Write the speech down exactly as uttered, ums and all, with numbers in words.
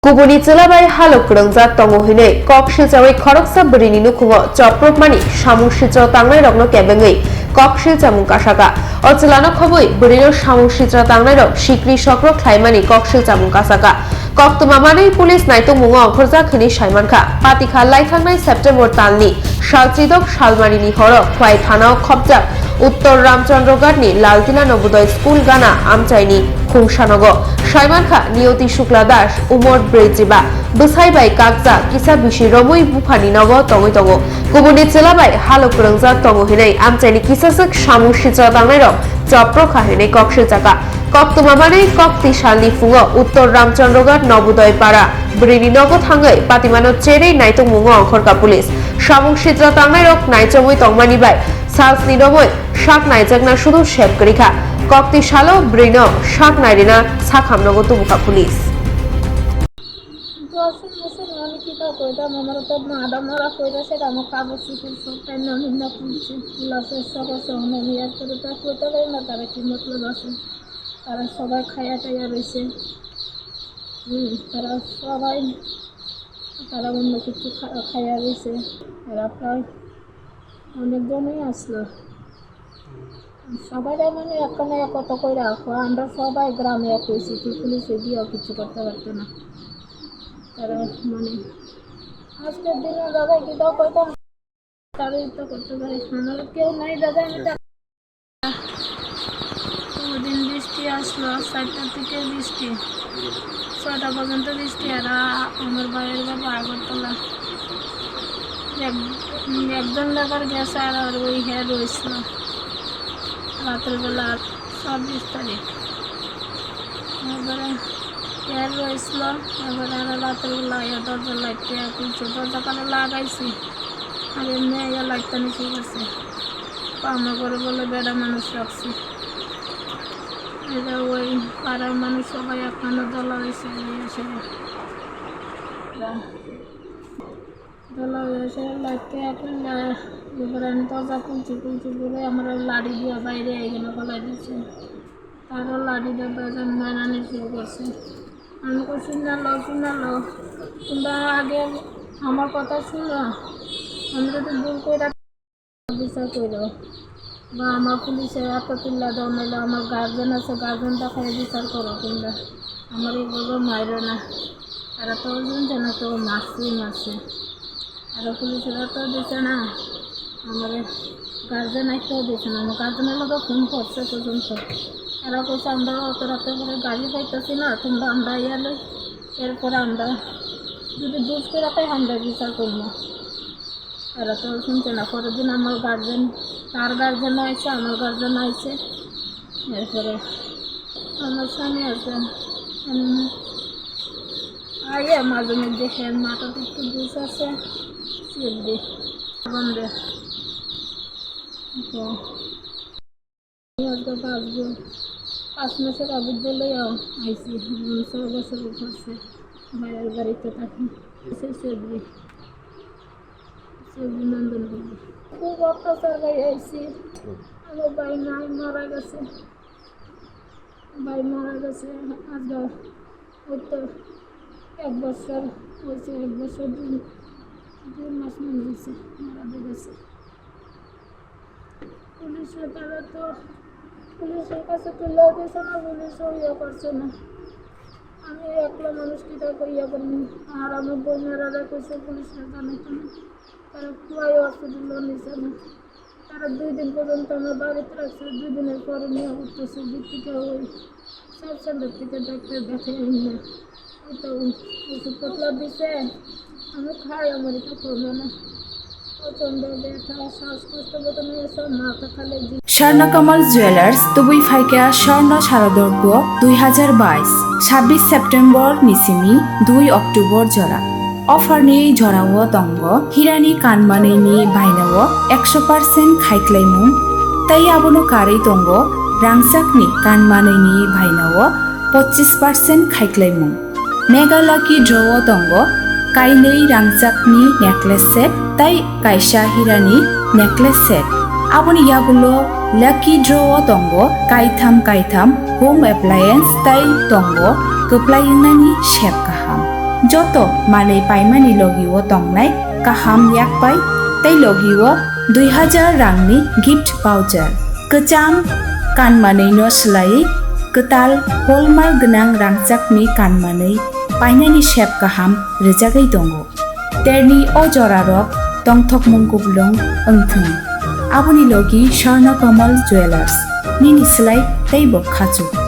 Kubuni chwla bai halok kwrwngjak tongo hwnwi kok silchawi khoroksa bwrwini nukhungo chopropmani samung sitra tangnairokno kebengwi kok silchamung kasaka. O chwlano khobwi bwrwino samung sitra tangnairok sikri sokro khlaimani kok silchamung kasaka. Koktwma manwi police naitokmungo ongkhorjak hwnwi saimankha. Patikha laithangnai September talni salchridok salmarini horo Khwai thanao khopjak Uttor Ramchandroghatni Laltila Nobodoi School gana amchaini khungsanogo. Saimankha Niyoti Shukla Das, umor brwijiba, bwsai bai kakjak kisa bisi romwi buphani nogo tongwi tongo. Kubuni chwla bai halok kwrwngjak tongo hwnwi amchaini kisaswk samung sitra tangnairok chopro kha hwnwi kok silchaka. Koktwma manwi kok twi salni phungo Uttor Ramchandroghat Nobodoi Para bwrwini nogo thangwi patimano cherwi naitokmungo ongkhorka police. Samung sitra tangnairok naichomwi tongmani bai salsni romwi sak naijakna sudu sep kwrwi kha. Kok twi salo bwrwino sak nairina sakhamnogo tubukha police. দশ বছর আমি কি তা কইতাম, আমার তো মা দাম ওরা কইতাছে, আমার কাগজ চুকুর সব তাই না, আমি না পুলিশে, পুলিশে সব আছে, আমি আর করে তা কইতে পারি না, তারা কি মতলব আছে। তারা সবাই খাইয়া টাইয়া রয়েছে। হুম, তারা সবাই, তারা অন্য কিছু খা-, খাইয়া রয়েছে। এরা প্রায় অনেকজনই আসলো। সবাই মানে একখানে একতা করে রাখো, আমরা সবাই গ্রামে এক হয়েছি, কি পুলিশে গিয়েও কিছু করতে পারতো না। তারা মানে আজকের দিনে দাদা কি দাও কইতাম, তারা তো করতে পারে, আমার কেউ নাই দাদা, আমি তো দুদিন বৃষ্টি আসলো, চারটার থেকে বৃষ্টি, ছয়টা পর্যন্ত বৃষ্টি। আর আ-, আমার ভাইয়ের বাবা আগরতলা, এক-, একজন লেবার গেছে, আর আর ওই হ্যাঁ রয়েছিল রাত্রেবেলা, আর ছাব্বিশ তারিখ। এবারে হ্যাঁ রয়েছিল, এবারে আর রাত্রেবেলা আইয়া দরজা লাইটটা খুলছে, দরজা কানে লাগাইছি। আর এমনি আইয়া লাইটটা নিচে গেছে। তো আমার ঘরে বলে বেটা মানুষ রাখছি। এটা ওই পাড়ার মানুষ সবাই একখানে দলা হয়েছে, এই এসে দলা হয়েছে, লাইটটা এখন, আহ, এবার আমি দরজা খুলছি, খুলছি বলে আমার লাঠি দিয়ে বাইরে এখানে গলায় দিচ্ছে। তারও লাঠি দিয়ে দরজা মারানি শুরু করছে। আমি কই, "শুনে লো, শুনে লো, তোমরা আগে আমার কথা শুনো, আমি যদি ভুল করে বিচার করো, বা আমার পুলিশে এত চিল্লা দেওয়া নাইলে আমার গার্জেন আছে, গার্জেন দেখায় বিচার করো তোমরা, আমার এইভাবে মারো না।" তারা তো ওজন জানা তো মারছে, মারছে। আর পুলিশরা তো দিছে না, আমার গার্জেন আইতেও দিছে না, আমার গার্জেনের লোক ফোন করছে পর্যন্ত। তারা কইছে, "আমরা অত রাতে করে গাড়ি পাইতেছি না, তোমরা আমরা ইয়ালে, এরপরে আমরা যদি বুঝ করে তাই আমরা বিচার করবো।" তারা তো শুনছে না। পরের দিন আমার গার্জেন, তার গার্জেন আইছে, আমার গার্জেন আইছে, এরপরে আমার স্বামী আছে, উম, আগে মাঝে মধ্যে হ্যাঁ মাথাতে একটু দুষ আছে, সিল দি বন্ধে। তো আজকে পাঁচ বছর, পাঁচ মাসের আবির দিলেও আইসি, ছয় বছর করছে, ভাইয়ের বাড়িতে থাকি। এসে সেগুলি, সেগুলি নন্দন বাড়ি। খুব অত্যাচার হয়ে আইসি। আমার ভাই নাই, মারা গেছে। ভাই মারা গেছে আজকে, ওই তো এক বছর হয়েছে, এক বছর দুই, দুই মাস মনে হয়েছে মারা গেছে। পুলিশে তারা তো পুলিশের কাছে তুলেও দিছে না, পুলিশও ইয়ে করছে না। আমি একলা মানুষ কিতা করি ইয়ে করি, আর আমার বোনেরা কইছে পুলিশে জানাইতো না, তারা কুয়াই হসপিটাল নিছে না। তারা দুই দিন পর্যন্ত আমার বাড়িতে রাখছে, দুই দিনের পরে নিয়ে উঠতেছে, ভিত্তিকে ওই সাব সেন্টার থেকে ডাক্তার দেখাই আনি না। ওই তো ওষুধপত্র দিছে, আমি খাই, আমার এটা কমে না। প্রচন্ড ব্যথা, শ্বাসকষ্ট বেদনা, এসব মাথা খালি জি- Swarna Kamal Jewelers, tubui phaikha Swarna Sharador Duo dui hazar bais, sabbish September ni simi dui October jora. Offer ni jorao tongo hirani kanmanwi ni bainao ekso percent khaiklaimung, tei abono karwi tongo rangchakni kanmanwi ni bainao pochis percent khaiklaimung. Mega Lucky Draw o tongo kainwi rangchakni necklace set tei kaisa hirani necklace set. Aboni yagulo Lucky Draw o tongo kaitham kaitham home appliance tei tongo kwplai wngnani sep kaham. Joto manwi paimani logi o tongnai kaham yakpai tei logi o dui hajar rangni gift voucher. Kwcham kanmanwi no swlaiwi kwtal hallmark gwnang rangchakni kanmanwi painani sep kaham rwjagwi tongo. Terni o jorarok tongthokmung kuplung wngthwng. Aboni logi Swarna Kamal Jewellers, nini slai teibo khachuk.